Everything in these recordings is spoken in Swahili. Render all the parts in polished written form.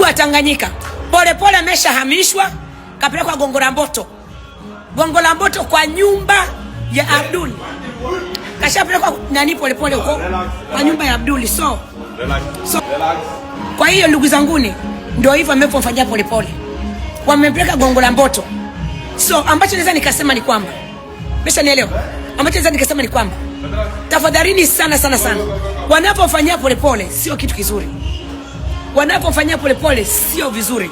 Ndugu wa Tanganyika, Polepole ameshahamishwa kapelekwa Gongo la Mboto. Gongo la Mboto kwa nyumba ya Abdul. Kashapelekwa nani Polepole huko kwa nyumba ya Abdul. So kwa hiyo ndugu zanguni, ndio hivyo amefanyia Polepole, wamempeleka Gongo la Mboto. So ambacho naweza nikasema ni kwamba, nielewa, ambacho naweza nikasema ni kwamba tafadhalini sana sana sana, wanapofanyia Polepole sio kitu kizuri, wanapofanyia Polepole sio vizuri.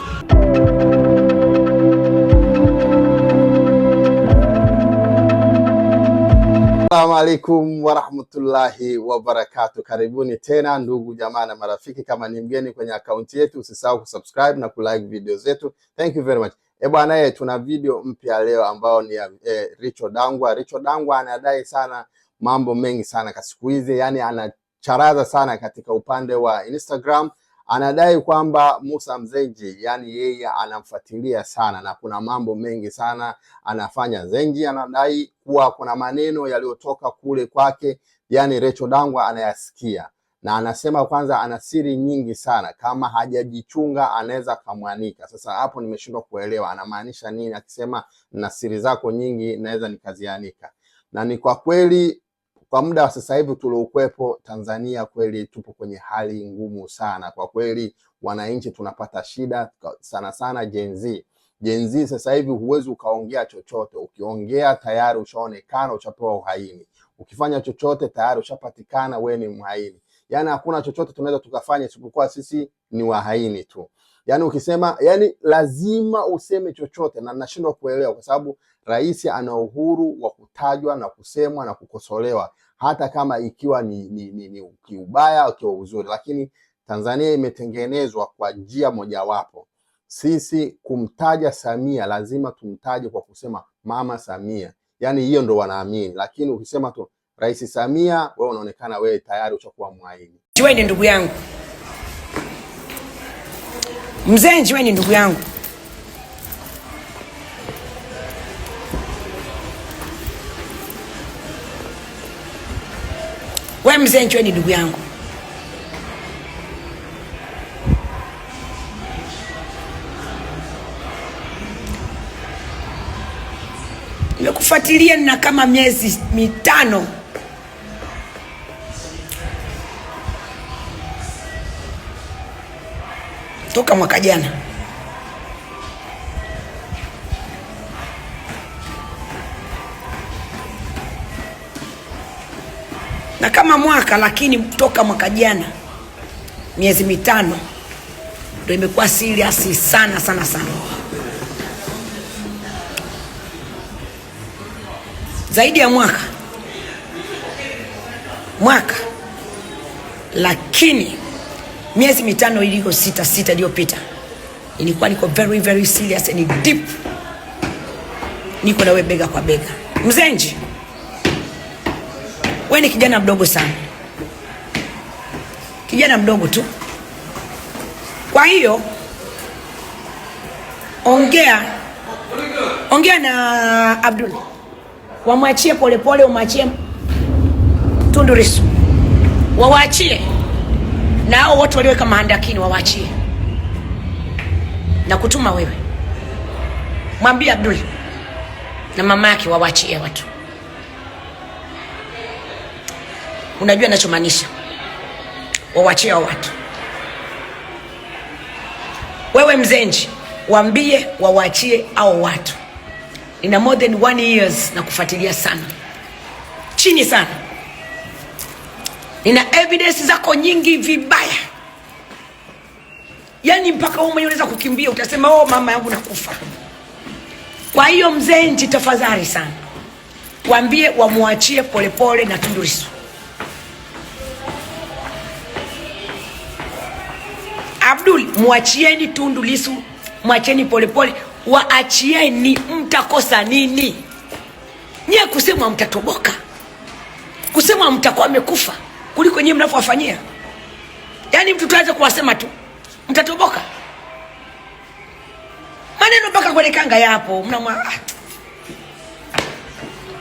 Assalamu alaikum warahmatullahi wabarakatuh. Karibuni tena ndugu jamaa na marafiki. Kama ni mgeni kwenye akaunti yetu, usisahau kusubscribe na kulike video zetu. Thank you very much. E bwana, tuna video mpya leo ambao ni ya Richo Dangwa. Richo Dangwa anadai sana mambo mengi sana kwa siku hizi, yani anacharaza sana katika upande wa Instagram. Anadai kwamba Musa Mzenji, yani yeye anamfuatilia sana na kuna mambo mengi sana anafanya. Zenji anadai kuwa kuna maneno yaliyotoka kule kwake, yani Recho Dangwa anayasikia, na anasema kwanza ana siri nyingi sana, kama hajajichunga anaweza kamwanika. Sasa hapo nimeshindwa kuelewa anamaanisha nini akisema na siri zako nyingi naweza nikazianika. Na ni kwa kweli kwa muda wa sasa hivi tuliokuwepo Tanzania, kweli tupo kwenye hali ngumu sana kwa kweli, wananchi tunapata shida sana sana Gen Z. Gen Z sasa hivi huwezi ukaongea chochote, ukiongea tayari ushaonekana, ushapewa uhaini. Ukifanya chochote tayari ushapatikana, we ni mhaini. Yani hakuna chochote tunaweza tukafanya isipokuwa sisi ni wahaini tu. Yani ukisema, yani lazima useme chochote, na nashindwa kuelewa kwa sababu rais ana uhuru wa kutajwa na kusemwa na kukosolewa hata kama ikiwa ni kiubaya au kiwa uzuri, lakini Tanzania imetengenezwa kwa njia mojawapo. Sisi kumtaja Samia lazima tumtaje kwa kusema Mama Samia, yaani hiyo ndo wanaamini, lakini ukisema tu Rais Samia, wewe unaonekana wewe tayari ushakuwa mwaini. Njiweni ndugu yangu mzee, Njiweni ndugu yangu, we mzee, Njiweni ndugu yangu, nimekufuatilia na kama miezi 5 toka mwaka jana. Na kama mwaka, lakini toka mwaka jana miezi 5 ndio imekuwa serious sana sana sana, zaidi ya mwaka, lakini miezi 5 iliko 6 iliyopita ilikuwa niko very very serious and deep, niko nawe bega kwa bega. Mzenji, we ni kijana mdogo sana, kijana mdogo tu. Kwa hiyo ongea na Abdul, wamwachie Polepole, wamwachie Tundu Lissu, wawaachie na hao wote walioweka mahandakini wawaachie, na kutuma wewe, mwambie Abdul na mama yake wawaachie watu. Unajua ninachomaanisha, wawaachie hao watu. Wewe Mzenji, waambie wawaachie hao watu. Nina more than 1 years na kufuatilia sana chini sana, nina evidence zako nyingi vibaya, yani mpaka wewe mwenyewe unaweza kukimbia, utasema oh, mama yangu nakufa. Kwa hiyo Mzenji, tafadhali sana, waambie wamuachie Polepole na Tundu Lissu. Abdul, muachieni Tundu Lissu, muachieni Polepole, waachieni. Mtakosa nini? Nyie kusema mtatoboka, kusema mtakuwa amekufa kuliko nyie mnavyowafanyia. Yaani mtu tuanze kuwasema tu mtatoboka, maneno mpaka kwenye kanga yapo, mnamwa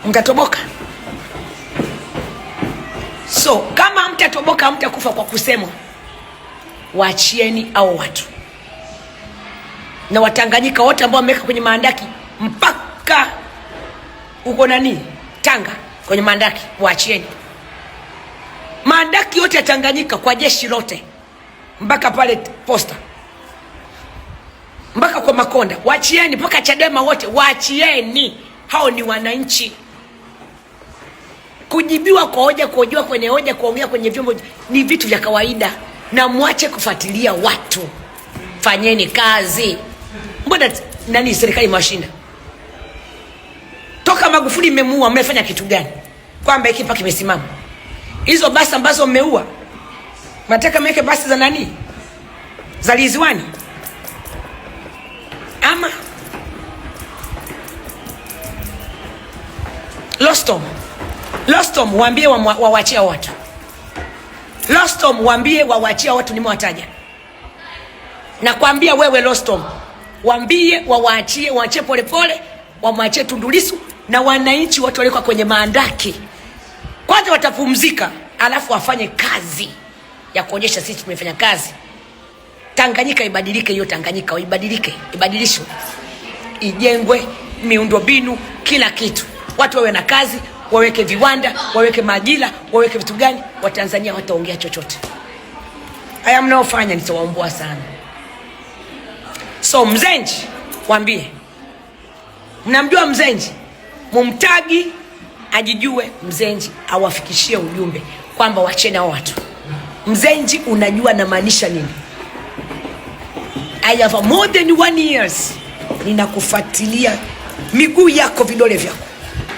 mtatoboka. So kama mtatoboka, mtakufa kwa kusemwa. Waachieni au watu. Na Watanganyika wote ambao wameweka kwenye maandaki mpaka uko nani Tanga kwenye maandaki, waachieni maandaki yote ya Tanganyika kwa jeshi lote mpaka pale Posta mpaka kwa Makonda, waachieni mpaka Chadema wote waachieni. Hao ni wananchi. Kujibiwa kwa hoja, kuhojiwa kwenye hoja, kuongea kwenye vyombo ni vitu vya kawaida, na mwache kufuatilia watu, fanyeni kazi. Mbona nani serikali imewashinda? Toka Magufuli mmemuua, mmefanya kitu gani kwamba hiki kimesimama? Hizo basi ambazo mmeua, mnataka mweke basi za nani, za Liziwani ama Lostom? Lostom waambie wawachia watu. Lostom waambie wawachia watu, nimewataja. Nakwambia wewe Lostom, waambie wawaachie, waachie Polepole, wamwachie Tundu Lissu na wananchi wote waliokuwa kwenye maandaki. Kwanza watapumzika, alafu wafanye kazi ya kuonyesha sisi tumefanya kazi. Tanganyika ibadilike, hiyo Tanganyika ibadilike, ibadilishwe, ijengwe miundombinu, kila kitu, watu wawe na kazi, waweke viwanda, waweke maajira, waweke vitu gani. Watanzania wataongea chochote. Haya mnaofanya nitawaombwa sana. So Mzenji waambie, mnamjua Mzenji, mumtagi ajijue Mzenji, awafikishie ujumbe kwamba wacheni hao watu. Mzenji, unajua namaanisha nini? I have more than one years ninakufuatilia miguu yako, vidole vyako,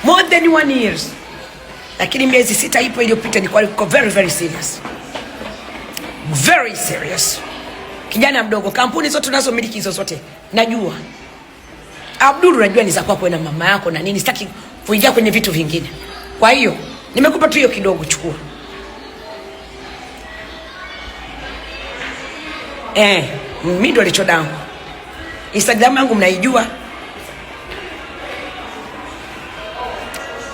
more than one years, lakini miezi 6 ipo iliyopita nilikuwa niko very very serious, very serious. Kijana mdogo, kampuni zote tunazomiliki hizo zote najua. Abdul, najua ni za kwako na mama yako na nini, sitaki kuingia kwenye vitu vingine. Kwa hiyo nimekupa tu hiyo kidogo, chukua. Mimi ndo alichodangu. Instagram yangu mnaijua.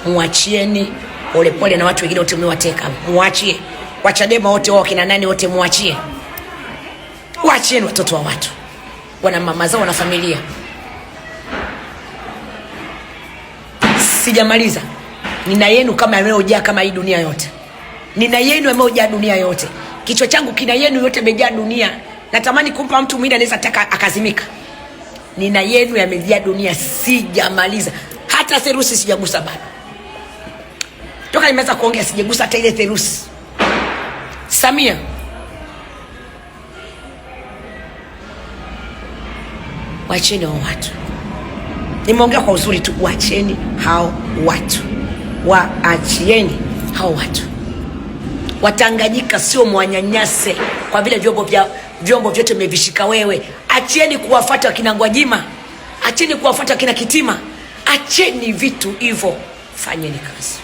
Muachieni Polepole na watu wengine wote mmewateka. Muachie. Wachadema wote wao kina nani wote muachie. Waachieni watoto wa watu. Wana mama zao na familia. Sijamaliza. Nina yenu kama yamejaa kama hii dunia yote. Nina yenu yamejaa dunia yote. Kichwa changu kina yenu yote imejaa dunia. Natamani kumpa mtu mwingine anaweza taka akazimika. Nina yenu yamejaa dunia, sijamaliza. Hata therusi sijagusa bado. Toka nimeanza kuongea sijagusa hata ile therusi. Samia, wacheni hao watu. Nimeongea kwa uzuri tu, wacheni hao watu. Waachieni hao watu. Watanganyika sio mwanyanyase kwa vile vyombo vyote mmevishika wewe. Achieni kuwafuata wakina Gwajima, achieni kuwafuata wakina Kitima, achieni vitu hivyo, fanyeni kazi,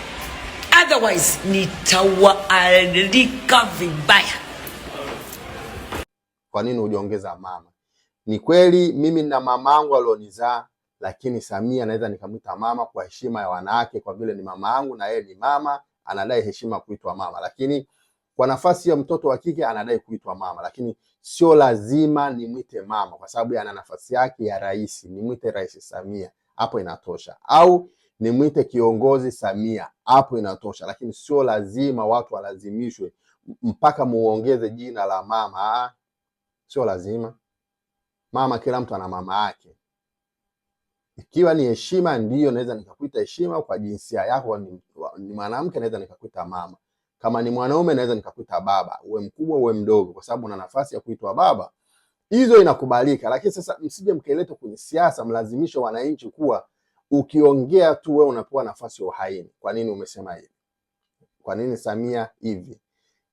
otherwise nitawaalika vibaya. Kwa nini hujaongeza mama? Ni kweli mimi na mamangu alionizaa, lakini Samia naweza nikamwita mama kwa heshima ya wanawake, kwa vile ni mama yangu na yeye ni mama, anadai heshima kuitwa mama, lakini kwa nafasi ya mtoto wa kike anadai kuitwa mama, lakini sio lazima nimwite mama kwa sababu ana nafasi yake ya rais. Nimwite Rais Samia, hapo inatosha, au nimwite kiongozi Samia, hapo inatosha, lakini sio lazima watu walazimishwe mpaka muongeze jina la mama. Sio lazima mama, kila mtu ana mama yake. Ikiwa ni heshima, ndiyo naweza nikakuita heshima kwa jinsia yako, ni mwanamke naweza nikakuita mama. Kama ni mwanaume naweza nikakuita baba, uwe mkubwa uwe mdogo, kwa sababu una nafasi ya kuitwa baba. Hizo inakubalika, lakini sasa msije mkaileta kwenye siasa, mlazimishe wananchi kuwa ukiongea tu wewe unapewa nafasi ya uhaini. Kwa nini umesema hivi? Kwa nini Samia hivi?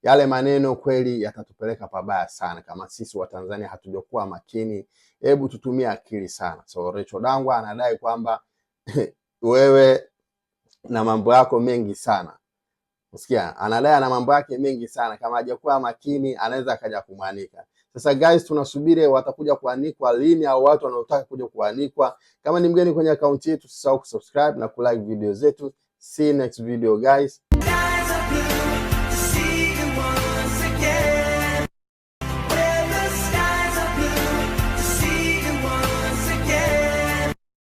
Yale maneno kweli yatatupeleka pabaya sana kama sisi Watanzania hatujakuwa makini. Hebu tutumie akili sana. So Rachel Dangwa anadai kwamba wewe na mambo yako mengi sana. Usikia, anadai ana mambo yake mengi sana, kama hajakuwa makini anaweza akaja kumwanika. Sasa guys, tunasubiri watakuja kuanikwa lini, au watu wanaotaka kuja kuanikwa. Kama ni mgeni kwenye akaunti yetu, usisahau kusubscribe na kulike video zetu. See you next video guys.